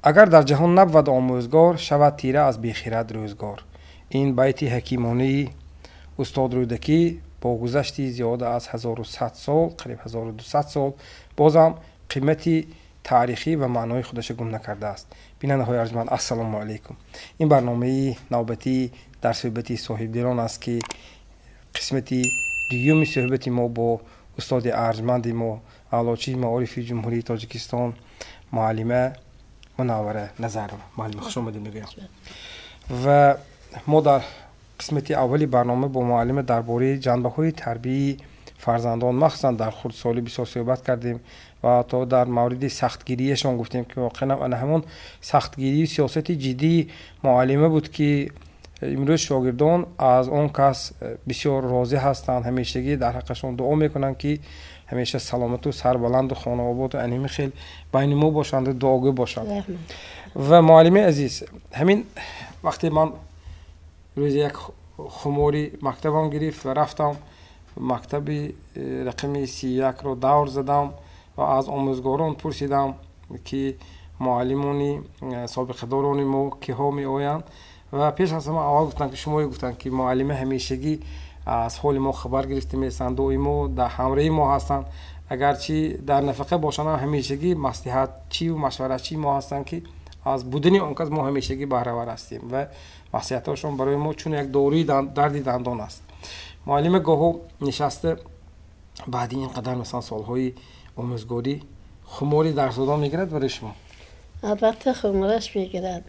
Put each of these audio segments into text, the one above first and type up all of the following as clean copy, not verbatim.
Агар дар ҷаҳон набвад омӯзгор, шавад тира аз бехирад рӯзгор. Ин байти ҳакимонаи устод Рӯдакӣ бо гузашти зиёда аз 1100 сол, қариб 1200 сол, бозам қимати таърихӣ ва маънои худашро гум накардааст. Бинандаҳои арҷманд, ассалому алайкум. Ин барномаи навбатӣ дар суҳбати соҳибдилон аст, ки қисмати дуюми суҳбати мо бо устоди арҷманди мо, аълочии маорифи Ҷумҳурии Тоҷикистон, муаллима Мунаввара Назарова. Муаллима, хуш омадед мегӯям. Ва мо дар қисмати аввали барнома бо муаллима дар бораи ҷанбаҳои тарбияи фарзандон, махсусан дар хурдсолӣ, бисёр суҳбат кардем ва ҳатто дар мавриди сахтгириашон гуфтем, ки воқеан ана ҳамон сахтгирии сиёсати ҷиддии муаллима буд, ки имрӯз шогирдон аз он кас бисёр розӣ ҳастанд, ҳамешагӣ дар ҳаққашон дуо мекунанд, ки ҳамеша саломату сарбаланду хонаободу аними хел байни мо бошанду дуогӯ бошанд. Ва муаллимаи азиз, ҳамин вақте ман рӯзи як хумори мактабам гирифт ва рафтам мактаби рақами 31-ро давр задам ва аз омӯзгорон пурсидам, ки муаллимони собиқадорони мо киҳо меоянд, ва пеш аз ҳама аввал гуфтанд, ки шумое гуфтанд, ки муаллима ҳамешагӣ аз ҳоли мо хабар гирифта меистанд, доимо дар ҳамраҳи мо ҳастанд, агарчи дар нафақа бошанд, ҳамешагӣ маслиҳатчиву машваратчии мо ҳастанд, ки аз будани он кас мо ҳамешагӣ баҳравар ҳастем ва маслиҳатҳошон барои мо чун як доруи дарди дандон аст. Муаллима, гоҳо нишаста баъди ин қадар, масалан, солҳои омӯзгорӣ хумори дарсдодан мегирад барои шумо? Албатта, хумораш мегирад.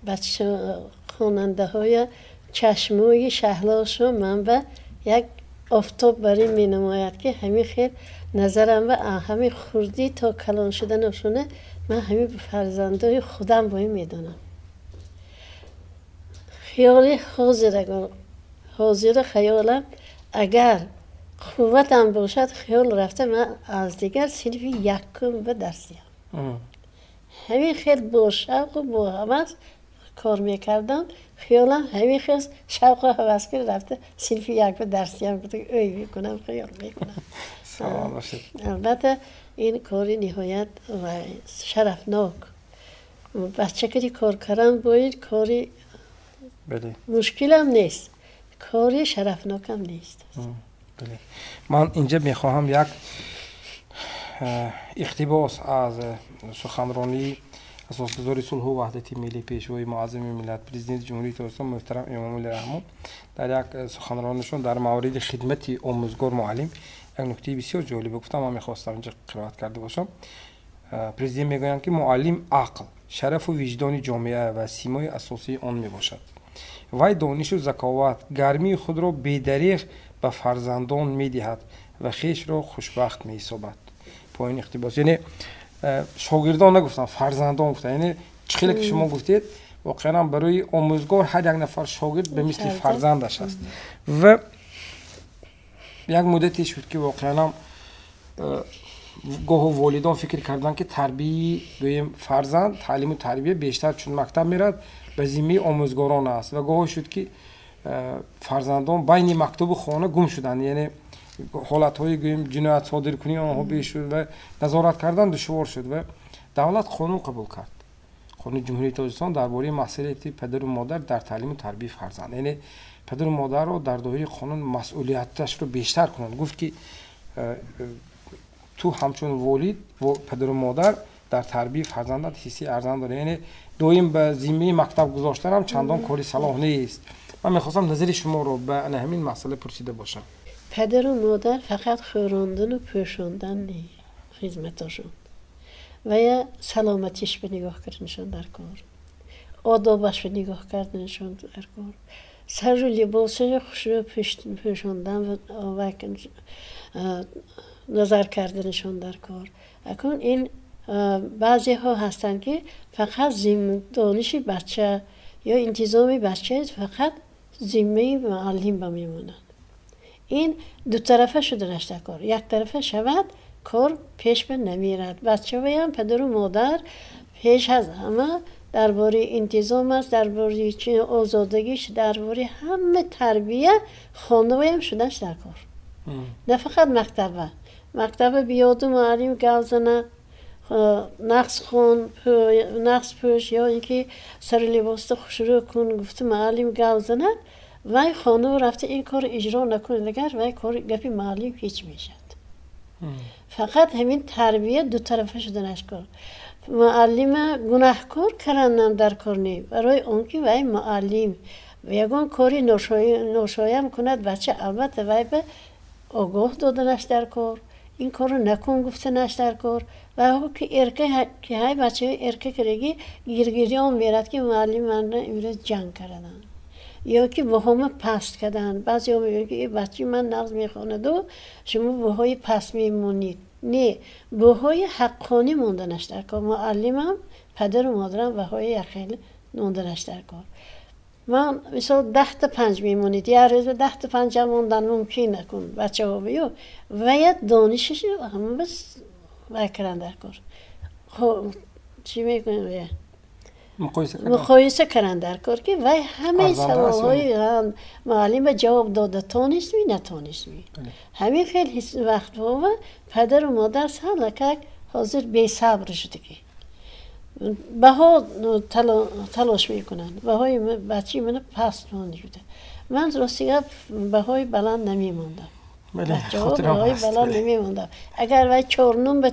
Бача хонандаҳоя чашмои шаҳлошо ман ба як офтоб барин менамояд, ки ҳамин хел назарам ба ҳамин хурдӣ то калон шуданашона ман ҳамин фарзандои худам боин медонам. Хиёли ҳозира хаёлам, агар қувватам бошад, хиёл рафта ман аз дигар синфи якум ба дарс диҳам. Ҳамин хел бо шавқу бо ҳавас кор мекардам. Хиёлам ҳамин хел шавқу ҳавас ки рафта синфи як ба дарс диҳам, ӯй мекунам, хиёл мекунам. Албатта, ин кори ниҳоят шарафнок. Бача ки кор кардан бояд, кори мушкилам нест, кори шарафнокам нест. Ман инҷа мехоҳам як иқтибос аз суханронии асосгузори сулҳу ваҳдати миллӣ, пешвои муаззами миллат, Президенти Ҷумҳурии Тоҷикистон муҳтарам Эмомалӣ Раҳмон дар як суханронишон дар мавриди хидмати омӯзгор, муаллим як нуктаи бисёр ҷолиба гуфтам, ман мехостам инҷа қироат карда бошам. Президент мегӯянд, ки муаллим ақл, шарафу виҷдони ҷомеа ва симои асосии он мебошад. Вай донишу заковат, гармии худро бедареғ ба фарзандон медиҳад ва хешро хушбахт меҳисобад. Поёни иқтибос. Яъне шогирдон нагуфтанд, фарзандон гуфтанд. Яъне чӣ хеле ки шумо гуфтед, воқеан барои омӯзгор ҳар як нафар шогирд ба мисли фарзандаш аст. Ва як муддате шуд, ки воқеанам гоҳо волидон фикр карданд, ки тарбияи, гӯем, фарзанд, таълиму тарбия бештар, чун мактаб мерад, ба зиммаи омӯзгорон аст, ва гоҳо шуд, ки фарзандон байни мактабу хона гум шуданд, яъне ҳолатҳои, гӯем, ҷиноят содиркунии онҳо беш шуд ва назорат кардан душвор шуд. Ва давлат қонун қабул кард, Қонуни Ҷумҳурии Тоҷикистон дар бораи масъулияти падару модар дар таълиму тарбияи фарзанд, яъне падару модарро дар доираи қонун масъулияташро бештар кунанд. Гуфт, ки ту ҳамчун волид, падару модар, дар тарбияи фарзандат ҳиссаи арзанд дорӣ, яъне доим ба зиммаи мактаб гузоштанам чандон кори салоҳ нест. Ман мехостам назари шуморо ба ана ҳамин масъала пурсида бошам. Падару модар фақат хӯрондану пӯшондан не хизматошон, ва я саломатиш ба нигоҳ карданашон дар кор, одобаш ба нигоҳ карданашон дар кор, сару либосашо хушрӯ пӯшондан ва назар карданашон дар кор. Акун ин баъзеҳо ҳастанд, ки фақат дониши бача ё интизоми бача фақат зиммаи муаллим ба мемонад. Ин дутарафа шуданаш дар кор. Яктарафа шавад, кор пеш ба намерад. Бачаваям падару модар пеш аз ҳама дар бораи интизом аст, дар бораи озодагиш, дар бораи ҳама тарбия хонаваям шуданаш дар кор, на фақат мактаба. Мактаба биёду муаллим гап занад. нақс хон, нақс пӯш ё ин ки сари либосро хушрӯ кун гуфта муаллим гап занад, вай хона рафта ин корро иҷро накунад, агар вай кори гапи муаллим ҳеҷ мешавад. Фақат ҳамин тарбия дутарафа шуданаш кор. Муаллима гунаҳкор карданам дар кор не, барои он ки вай муаллим ягон кори ношоям кунад, бача албатта вай ба огоҳ доданаш дар кор, ин корро накун гуфтанаш дар кор. Ва ки эрка ки ҳай бачаҳои эрка кардагӣ гиргирён мерад ки муаллим манро имрӯз ҷанг карданд ё ки баҳома паст карданд. Баъзеҳо мегӯянд ки бачаи ман нағз мехонаду шумо баҳои паст мемонед. Не, баҳои ҳаққонӣ монданаш дар кор. Муаллимам, падару модарам баҳои яхел монданаш дар кор. Ман мисол 10 та 5 мемонед, як рӯз 10 та 5 мондан мумкин накун бачаҳо ё ваят донишаш ҳама бас вай кардан дар кор. Чӣ мекунем? Муқоиса кардан дар кор, ки вай ҳамаи саволҳои муаллима ҷавоб дода тонистми, натонистми. Ҳамин хел вақтҳо падару модар салакак ҳозир бесабр шудагӣ, баҳо талош мекунанд. Баҳои бачаи мана паст монда. Ман рости гап баҳои баланд намемондам, баҳои баланд намемондам. Агар вай 4.5 ба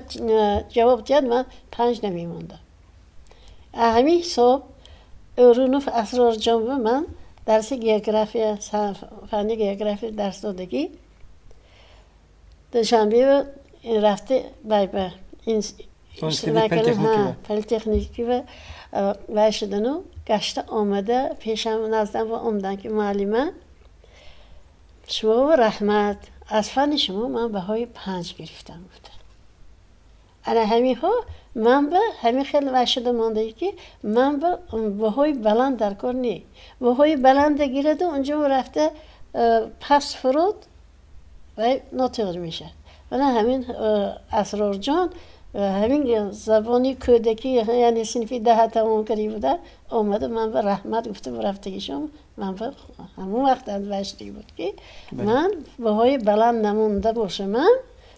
ҷавоб диҳад, ман 5 намемондам. Ҳамин ҳисоб Ӯрунов Асрорҷон ба ман дарси география, фанни география дарс додагӣ. Душанбе рафта вай ба политехникива вай шудану гашта омада пешам наздам омадан ки муаллима, шумо раҳмат, аз фанни шумо ман баҳои 5 гирифтам, гуфта. Ана ҳаминҳо ман ба ҳамин хел вай шуда мондаи, ки ман ба баҳои баланд дар кор не. Баҳои баланда гираду унҷо рафта паст фуруд, вай нотиғ мешавад. Вана ҳамин Асрорҷон ҳамин забони кӯдакӣ, яъне синфи 10 тамом карда буда, омада ман ба раҳмат гуфта рафтагишон. Ман ба ҳамон вақт вайшдагӣ буд, ки ман баҳои баланд намонда бошамам,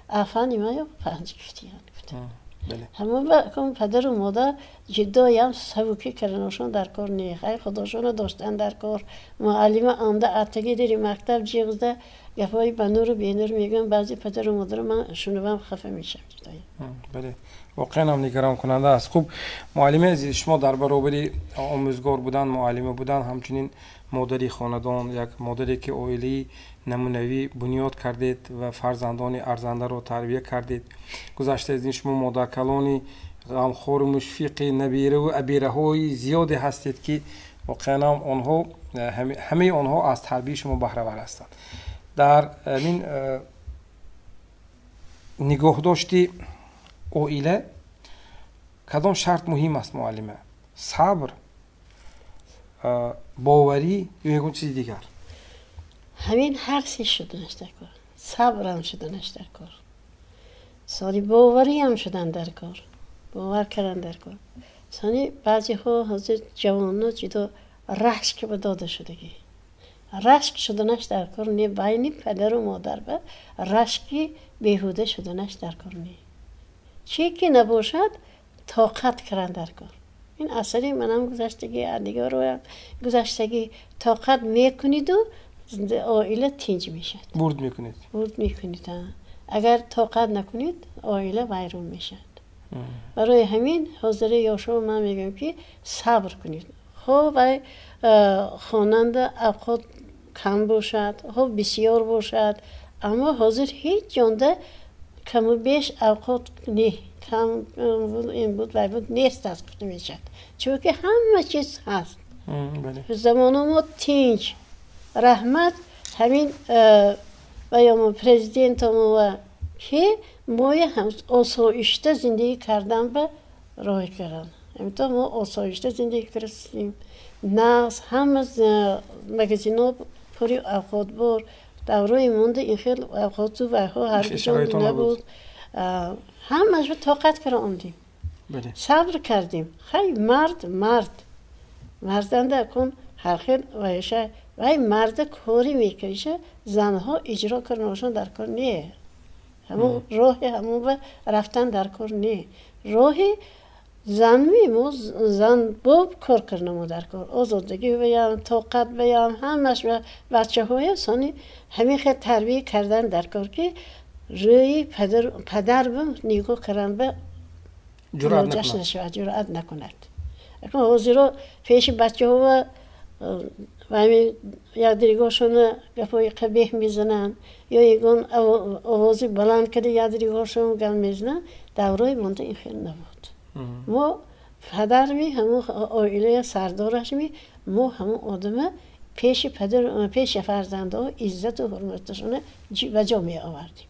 афани ман ё 5 гирифтиян, гуфта. Ҳамон падару модар ҷиддоям савукӣ карданошон дар кор не. Хай, худошонро доштан дар кор. Муаллима омда атаги дири мактаб ҷиғзда гапҳои ба нуру бенур мегӯям. Баъзе падару модаро ман шунавам, хафа мешавам. Бале, воқеан ҳам нигаронкунанда аст. Хуб, муаллими азиз, шумо дар баробари омӯзгор будан, муаллима будан, ҳамчунин модари хонадон, як модаре ки оилаи намунавӣ бунёд кардед ва фарзандони арзандаро тарбия кардед. Гузашта аз ин, шумо модаркалони ғамхору мушфиқи набираву абираҳои зиёде ҳастед, ки воқеан ҳам онҳо, ҳамаи онҳо аз тарбияи шумо баҳравар ҳастанд. Дар ин нигоҳдошти оила кадом шарт муҳим аст, муаллима? Сабр, боварӣ ё ягон чизи дигар? Ҳамин ҳар се шуданаш дар кор. Сабрам шуданаш дар кор, сони бовариам шудан дар кор, бовар кардан дар кор. Сони баъзеҳо ҳозир ҷавонно ҷудо рашк ба дода шудагӣ, рашк шуданаш дар кор не. Байни падару модар ба рашки беҳуда шуданаш дар кор не. Чӣ ки набошад, тоқат кардан дар кор. Ин асари манам гузаштагӣ, дигароям гузаштагӣ. Тоқат мекуниду оила тинҷ мешавад. Бурд мекунед. Бурд мекунед. Агар тоқат накунед, оила вайрон мешавад. Барои ҳамин ҳозири ёшо ман мегӯям, ки сабр кунед. Хоб вай хонанда авқот кам бошад, хоб бисёр бошад, аммо ҳозир ҳеҷ ҷонда каму беш авқот не, кам ин буд, вай буд нест аст гуфта мешавад, чунки ҳама чиз ҳаст. Замоно мо тинҷ. Раҳмат ҳамин ваёмо президентомо ки моя осоишта зиндагӣ кардан ба роҳ кардан. Ҳаминто мо осоишта зиндагӣ кардем, нағз, ҳама магазинҳо пури авқотбор. Даврои монда ин хел авқоту вайҳо ҳар ҷо набуд. Ҳамашро тоқат кара омдем, сабр кардем. Хай, мард мард марданда кун ҳар хел вайша, вай марда корӣ мекариша, занҳо иҷро карданашон дар кор не. Ҳамон роҳи ҳамон ба рафтан дар кор не. Роҳи занми мо зан боб кор кардамо дар кор. Озодагӣ баям, тоқат баям, ҳамаш бачаҳоя сони ҳамин хел тарбия кардан дар кор, ки рӯи падар нигоҳ кардан ба ҷуръат нашавад, ҷуръат накунад. Акнун ҳозиро пеши бачаҳо якдиригошона гапҳои қабеҳ мезананд ё ягон овози баланд карда якдиригошон гап мезананд. Даврои монда ин хел набуд. Мо падарми ҳамон оилаи сардорашми мо ҳамон одама пеши падар, пеши фарзандҳо иззату ҳурматашона ба ҷо меовардем.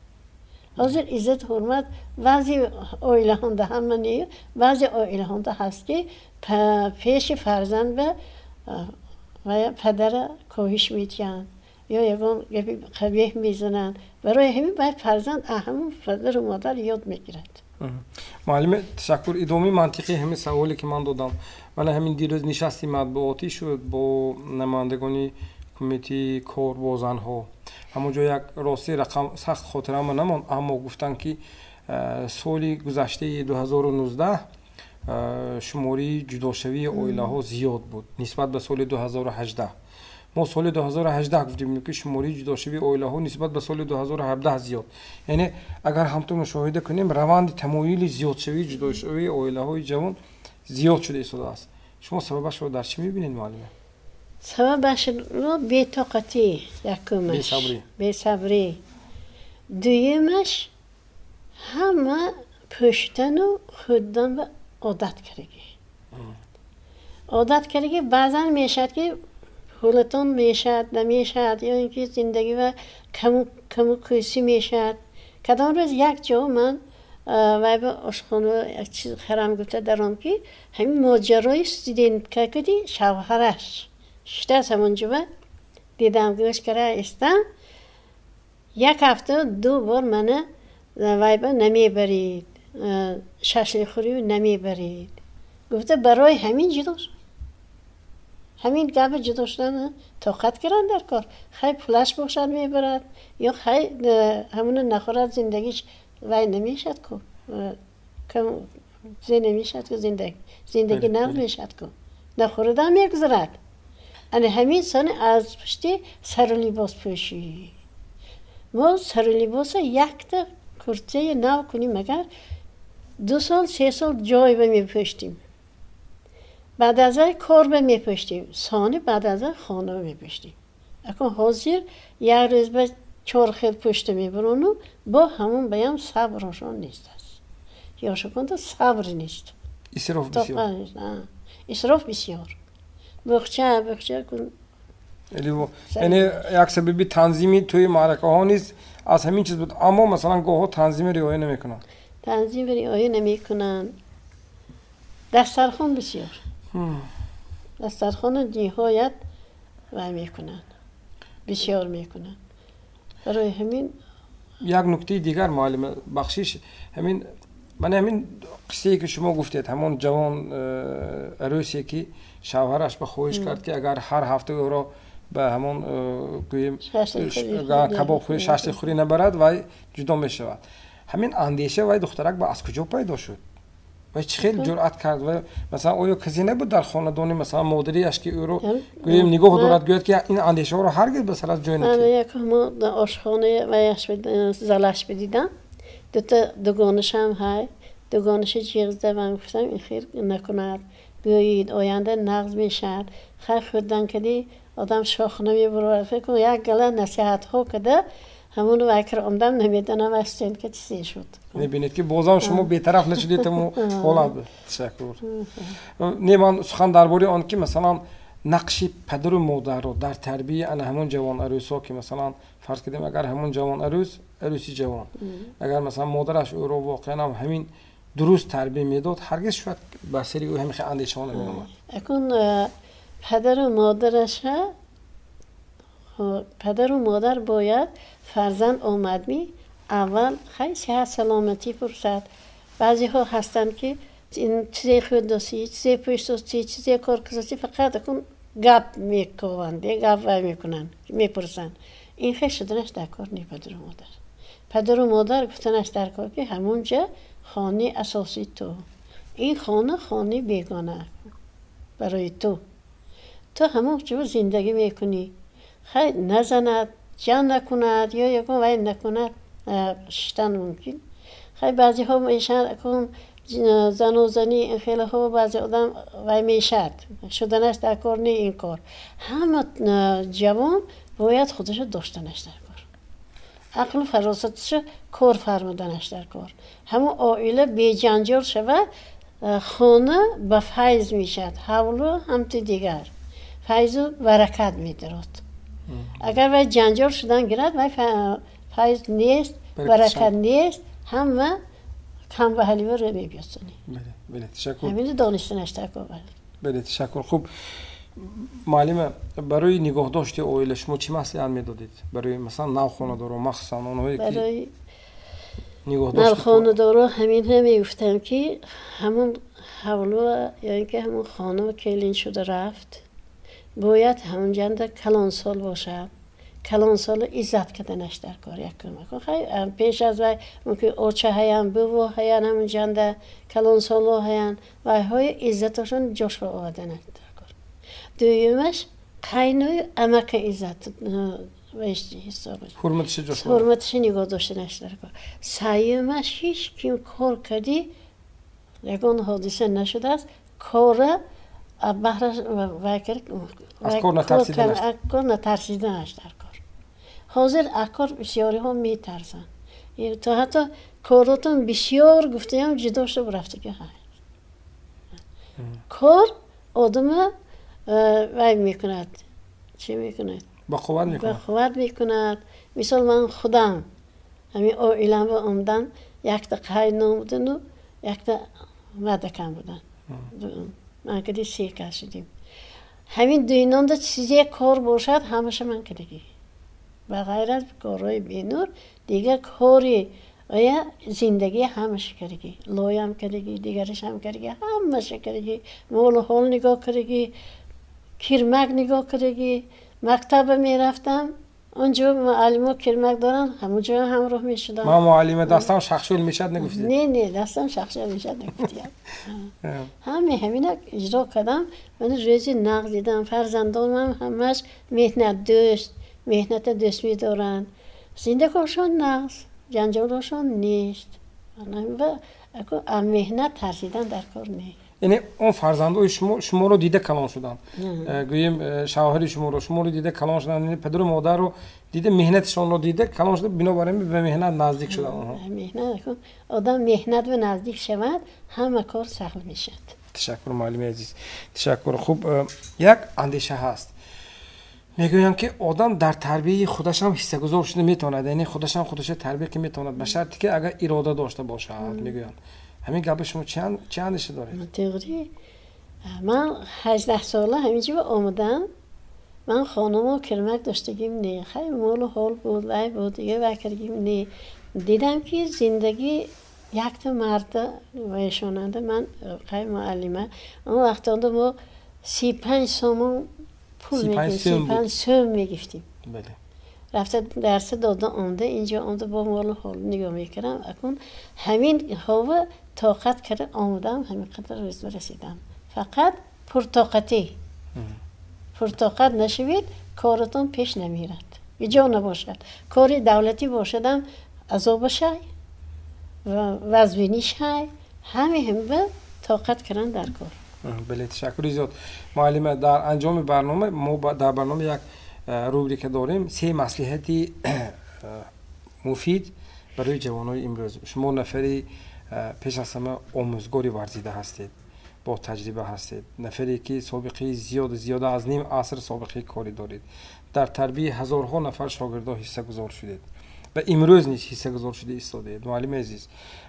Ҳозир иззату ҳурмат баъзе оилаҳонда ҳама не, баъзе оилаҳонда ҳаст, ки пеши фарзанд ба падара коҳиш медиҳанд ё ягон гапи қабеҳ мезананд. Барои ҳамин бояд фарзанд ҳамон падару модар ёд мегирад. Муаллиме, ташаккур. Идомаи мантиқии ҳамин саволе ки ман додам, мана ҳамин дирӯз нишасти матбуотӣ шуд бо намояндагони кумитаи кор бо занҳо. Ҳамон ҷо як рости рақам сахт хотирама намонд, аммо гуфтанд, ки соли гузаштаи 2019 шумории ҷудошавии оилаҳо зиёд буд нисбат ба соли 2018. Мо соли 2018 гуфтем, ки шумории ҷудошавии оилаҳо нисбат ба соли 2017 зиёд. Яъне агар ҳамту мушоҳида кунем, раванди тамоюли зиёдшавии ҷудошавии оилаҳои ҷавон зиёд шуда истодааст. Шумо сабабашро дар чӣ мебинед, муаллима? Сабабашро бетоқатӣ якумаш, бесабрӣ, дуюмаш ҳама пӯшидану хӯрдан ба одат кардагӣ. Одат кардагӣ баъзан мешавад, ки пулатон мешавад, намешавад, ё ин ки зиндагӣ ва каму кӯсӣ мешавад. Кадом рӯз як ҷо ман вай ба ошхона як чиз харам гуфта даром, ки ҳамин моҷарои студентка куди шавҳараш шиштааст ҳамонҷо, дидам, гӯш кара истам. Як ҳафта ду бор мана вай ба намебарид, шашликхӯрӣ намебарид гуфта, барои ҳамин ҷудо шуд. Ҳамин гапа ҷудо шудан тоқат кардан дар кор. Хай пулаш бошад, мебарад, ё хай ҳамуна нахӯрад, зиндагиш вай намешавад ку, зе намешавад ку, зиндагӣ нағз мешавад ку, нахӯрада мегузарад. Ана ҳамин сони аз пушти сару либос пӯшӣ. Мо сару либоса якта куртаи нав кунем, агар 2 сол, 3 сол ҷой ба мепӯштем, баъд аз вай кор ба мепӯштем, сони баъд аз вай хона ба мепӯштем. Акун ҳозир як рӯз ба чор хел пӯшта мебарону бо ҳамон баям саброшон нест аст. Ёшаконда сабр нест. Исроф бисёр. Исроф бисёр. Буғча, буғча кун. Яъне як сабаби танзими тӯи маъракаҳо низ аз ҳамин чиз буд, аммо масалан гоҳҳо танзими риоя намекунанд. Танзими риоя намекунанд. Дастархон бисёр. Дастархону ниҳоят вай мекунанд, бисёр мекунанд. Барои ҳамин як нуктаи дигар, муаллима, бахшиш, ҳамин мана ҳамин қиссае ки шумо гуфтед, ҳамон ҷавон арӯсе ки шавҳараш ба хоҳиш кард, ки агар ҳар ҳафта ӯро ба ҳамон гӯем кабобхӯрӣ, шашликхӯрӣ набарад, вай ҷудо мешавад. Ҳамин андеша вай духтарак ба аз куҷо пайдо шуд? Вай чӣ хел ҷуръат кард? Ва масалан оё касе набуд дар хонадони масалан модариаш, ки ӯро гӯем нигоҳ дорад, гӯяд, ки ин андешаҳоро ҳаргиз ба сарат ҷой надиҳ? Мо ошхонаи ваяш залаш бидидам, дута дугонашам ҳай, дугонаша ҷиғ зада ман гуфтам, ин хел накунад, гӯед оянда нағз мешавад. Хай хӯрдан кардӣ, одам шох намебурад. Фикр кун, як гала насиҳатҳо карда ҳамон вай кар омдам, намедонам вай студентка чизе шуд. Мебинед, ки бозам шумо бетараф нашудед таму ҳолат. Ташаккур. Не, ман сухан дар бораи он ки масалан нақши падару модарро дар тарбияи ана ҳамон ҷавон арӯсҳо, ки масалан фарз кардем, агар ҳамон ҷавон арӯс, арӯси ҷавон, агар масалан модараш ӯро воқеан ҳам ҳамин дуруст тарбия медод, ҳаргиз шояд ба сари ӯ ҳамин хел андешаҳо намеомад. Акун падару модараша, падару модар бояд фарзанд омадми аввал хай сиҳат саломатӣ пурсад. Баъзеҳо ҳастанд, ки чизе хӯрдосӣ, чизе пӯштосӣ, чизе кор кардосӣ, фақат акун гап мекованд, гап вай мекунанд, мепурсанд. Ин хел шуданаш дар кор не. Падару модар, падару модар гуфтанаш дар кор, ки ҳамонҷа Хонаи асосии ту. Ин хона хонаи бегона барои ту. Ту ҳамон ҷо зиндагӣ мекунӣ. Хай назанад, ҷанг накунад ё ягон вай накунад, шиштан мумкин. Хай баъзеҳо мешаванд акун занозанӣ хелеҳо баъзе одам вай мешавад. Шуданаш дар кор не ин кор. Ҳама ҷавон бояд худашо доштанаш дар кор. Ақлу фаросаташо кор фармуданаш дар кор. Ҳамон оила беҷанҷол шавад, хона ба файз мешавад, ҳавлу ҳамту дигар. Файзу баракат медарод. Агар вай ҷанҷол шудан гирад, вай файз нест, баракат нест, ҳама камбаҳалиро рӯ мебиёсонӣ. Бале, ташаккур. Ҳамино донистанаш дар кор. Бале, ташаккур. Хуб, муаллима, барои нигоҳдошти оила шумо чӣ маслиҳат медодед? Барои масалан навхонадоро, махсусан онҳое ки барои навхонадоро ҳамин ҳам мегуфтам, ки ҳамон ҳавлу ё ин ки ҳамон хонум келин шуда рафт, бояд ҳамонҷанда калонсол бошад. Калонсоло иззат карданаш дар кор якум. Хай пеш аз вай мумкин оча ҳаян, буво ҳаян, ҳамонҷанда калонсоло ҳаян, вайҳои иззаташон ҷош ба оварданаш дар кор. Дуюмаш қайную амака иззат ҳисобаш. Ҳурматаши ҷош. Ҳурматаши нигоҳ доштанаш дар кор. Сеюмаш ҳеҷ ким кор кардӣ, ягон ҳодиса нашудааст, кора баҳраш вай кард, аз кор натарсиданаш. Аз кор натарсиданаш дар кор. Ҳозир аз кор бисёриҳо метарсанд. То ҳатто коротон бисёр гуфтаям ҷудо шуда рафтагӣ ҳаст. Кор одама вай мекунад. Чӣ мекунад? Ба қувват мекунад. Ба қувват мекунад. Мисол ман худам ҳамин оиламро омадам, якта қайном будану якта мардакам будан. Ман кади се кас шудем. Ҳамин дуйнонда чизе кор бошад, ҳамаша ман кардагӣ. Ба ғайр аз корҳои бенур, дигар кори оя зиндагӣ ҳамаша кардагӣ. Лоям кардагӣ, дигарашам кардагӣ, ҳамаша кардагӣ. Молу ҳол нигоҳ кардагӣ, кирмак нигоҳ кардагӣ. Мактаба мерафтам, онҷо муаллимо кирмак доранд, ҳамонҷо ҳамроҳ мешудам. Ман муаллима дастам шахшул мешад нагуфтед? Не, не, дастам шахшул мешад нагуфтиям. Ҳаме ҳамина иҷро кардам, ман рӯзи нағз дидам, фарзандонам ҳамаш меҳнатдӯст, меҳната дӯст медоранд. Зиндагошон нағз, ҷанҷолошон нест. Меҳнат тарсидан дар кор нест. Яъне он фарзандои шумо шуморо дида калон шуданд, гӯем шавҳари шуморо шуморо дида калон шуданд, яъне падару модарро дида, меҳнаташонро дида калон шуда, бинобар ин ба меҳнат наздик шуданд онҳо. Меҳнат, одам меҳнат ба наздик шавад, ҳама кор саҳл мешавад. Ташаккур, муаллими азиз, ташаккур. Хуб, як андеша ҳаст, мегӯянд ки одам дар тарбияи худашам ҳиссагузор шуда метавонад, яъне худашам худаша тарбия ки метавонад, ба шарте ки агар ирода дошта бошад. Мегӯянд ҳамин гапи шумо чӣ андеша доред? Теғри, ман 18 сола ҳаминҷо омадам, ман хонуму кирмак доштагим не, хай молу ҳол буд, вай буд, дига вай кардагим не. Дидам ки зиндагӣ якта марда вайшонанда, ман қай муаллима, он вақтонда мо 35 сомон пул мегирифтем, 35 сӯм мегирифтем. Рафта дарса дода омда, инҷо омда бо молу ҳол нигоҳ мекардам. Акун ҳамин ҳова тоқат карда омадам, ҳамин қадар рӯзба расидам. Фақат пуртоқатӣ. Пуртоқат нашавед, коротон пеш намерад. Иҷо набошад. Кори давлатӣ бошадам азобашай, вазвинишай, ҳаме ҳамба тоқат кардан дар кор. Бале, ташаккури зиёд. Муаллима, дар анҷоми барнома мо дар барнома як рубрика дорем, се маслиҳати муфид барои ҷавонони имрӯз. Шумо нафари пеш аз ҳама омӯзгори варзида ҳастед, бо таҷриба ҳастед, нафаре ки собиқаи зиёд, зиёда аз ним аср собиқаи корӣ доред, дар тарбияи ҳазорҳо нафар шогирдо ҳиссагузор шудед ва имрӯз низ ҳиссагузор шуда истодаед. Муаллими азиз,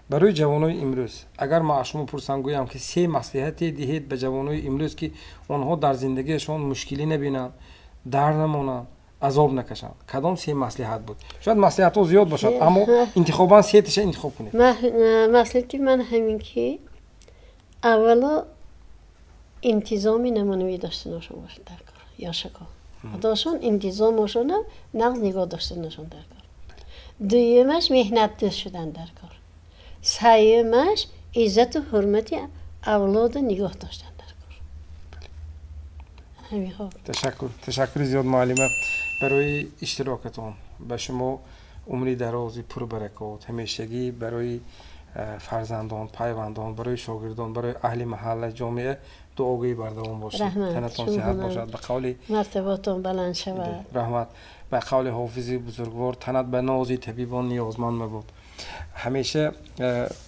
барои ҷавонони имрӯз агар ман аз шумо пурсам, гӯям ки се маслиҳате диҳед ба ҷавонони имрӯз, ки онҳо дар зиндагиашон мушкилӣ набинанд, дар намонанд, азоб накашанд, кадом се маслиҳат буд? Шояд маслиҳатҳо зиёд бошад, аммо интихобан сеташа интихоб кунед. Маслиҳати ман ҳамин ки аввало интизоми намунавӣ доштанашон бошад дар кор, ёшако худошон интизомошона нағз нигоҳ доштанашон дар кор. Дуюмаш меҳнатдӯст шудан дар кор. Сеюмаш иззату ҳурмати авлода нигоҳ доштан дар кор. Ташаккур, ташаккури зиёд, муаллима, барои иштирокатон. Ба шумо умри дарози пурбаракот, ҳамешагӣ барои фарзандон, пайвандон, барои шогирдон, барои аҳли маҳалла, ҷомеа дуогӯи бардавом бошед. Танатон сиҳат бошад. Ба қавли мартабатон баланд шавад. Раҳмат. Ба қавли ҳофизи бузургвор, танат ба нози табибон ниёзманд мабод. Ҳамеша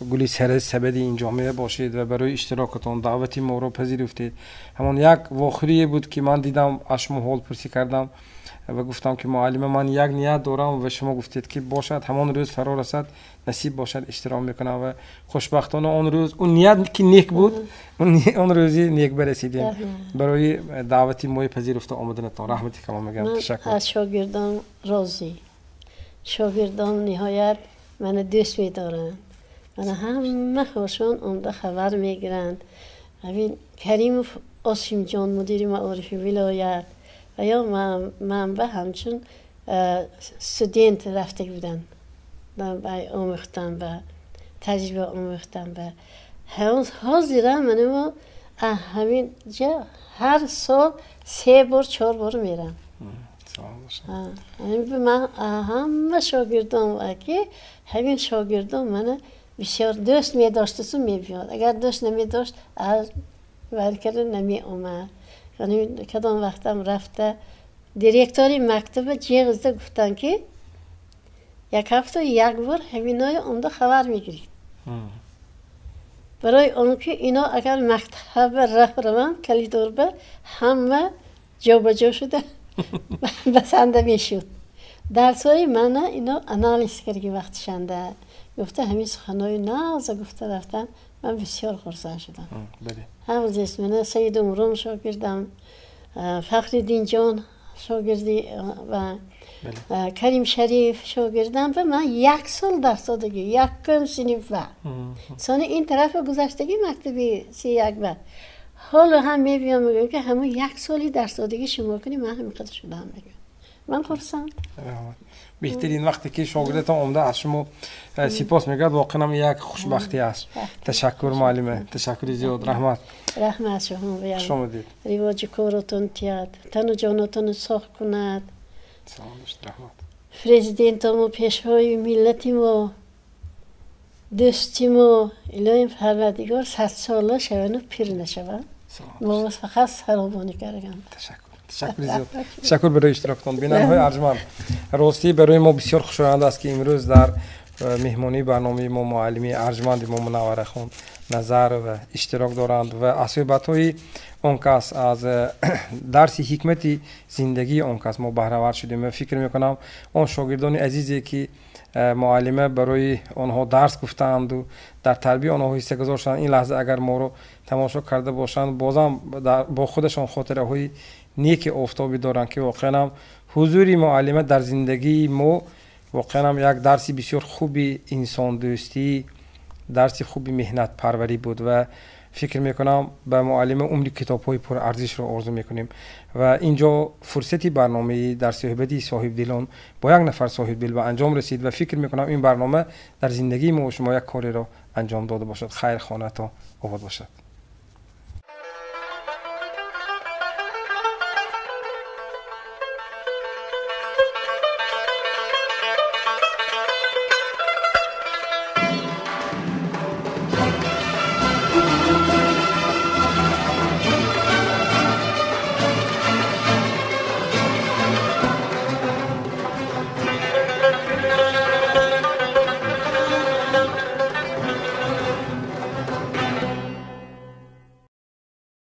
гули сари сабади ин ҷомеа бошед ва барои иштирокатон, даъвати моро пазируфтед. Ҳамон як вохӯрие буд, ки ман дидам, аз шумо ҳолпурсӣ кардам ва гуфтам, ки муаллима, ман як ният дорам, ва шумо гуфтед, ки бошад, ҳамон рӯз фаро расад, насиб бошад, иштирок мекунам. Ва хушбахтона он рӯз, он ният ки нек буд, он рӯзи нек барасидем. Барои даъвати мои пазируфта омаданатон раҳмати калом мегӯям. Ташаккур. Аз шогирдон розӣ. Шогирдон ниҳоят мана дӯст медоранд, мана ҳама хошон омда хабар мегиранд. Ҳамин Каримов Осимҷон, мудири маорифи вилоят, ва ё манба ҳамчун студент рафта буданд, омӯхтан ба таҷриба омӯхтан ба ҳозира манамо ҳамин ҷа ҳар сол се бор, чор бор мерам. Ман ҳама шогирдон, ки ҳамин шогирдон мана бисёр дӯст медоштасу мебиёд. Агар дӯст намедошт, аз валкара намеомад. Кадом вақтам рафта директори мактаба ҷеғ зада гуфтанд, ки як ҳафта як бор ҳаминое омда хабар мегирид, барои он ки ино агар мактаба раванд, калидорба ҳама ҷобаҷо шуда басанда мешуд. Дарсҳои мана ино анализ карди вақтишанда гуфта, ҳамин суханҳои нағза гуфта рафтан, ман бисёр хурсанд шудам. Ҳамзест мана Саид Умрон шогирдам, Фахриддинҷон шогирди ва Карим Шариф шогирдам, ва ман як сол дарс додагӣ якум синиф ва сони ин тарафа гузаштагӣ мактаби 31 ба ҳоло ҳам мебиём, мегӯям, ки ҳамун як соли дарс додагӣ шумо кунӣ, ман ҳамин қадр шудам, мегӯям, ман хурсанд. Беҳтарин, вақте ки шогирдатон омда аз шумо сипос мегӯяд, воқеан ҳам як хушбахтӣ аст. Ташаккур, муаллима, ташаккури зиёд, раҳмат. Раҳмат шумо. Хуш омадед. Ривоҷи коротон тиҳад, тану ҷонотонро соғ кунад. Салом бошед, раҳмат. Президентому, пешвои миллати мо, дӯсти мо, илоҳим Парвардигор садсола шавану пир нашаванд. Мо фақат саробонӣ кардам. Ташаккур, ташаккури зиёд, ташаккур барои иштирокатон. Бинандаҳои арҷманд, ростӣ барои мо бисёр хушоянд аст, ки имрӯз дар меҳмонии барномаи мо муаллими арҷманди мо Мунавварахон Назарова иштирок доранд ва аз суҳбатҳои он кас, аз дарси ҳикмати зиндагии он кас мо баҳравар шудем. Ва фикр мекунам, он шогирдони азизе, ки муаллима барои онҳо дарс гуфтаанду дар тарбияи онҳо ҳиссагузор шуданд, ин лаҳза агар моро тамошо карда бошанд, бозам бо худашон хотираҳои неки офтобӣ доранд, ки воқеан ҳам ҳузури муаллима дар зиндагии мо воқеан ҳам як дарси бисёр хуби инсондӯстӣ, дарси хуби меҳнатпарварӣ буд. Ва фикр мекунам, ба муаллима умри китобҳои пурарзишро орзу мекунем. Ва ин ҷо фурсати барномаи дар суҳбати соҳибдилон бо як нафар соҳибдил ба анҷом расид ва фикр мекунам, ин барнома дар зиндагии мо шумо як кореро анҷом дода бошад. Хайр, хонато обод бошад.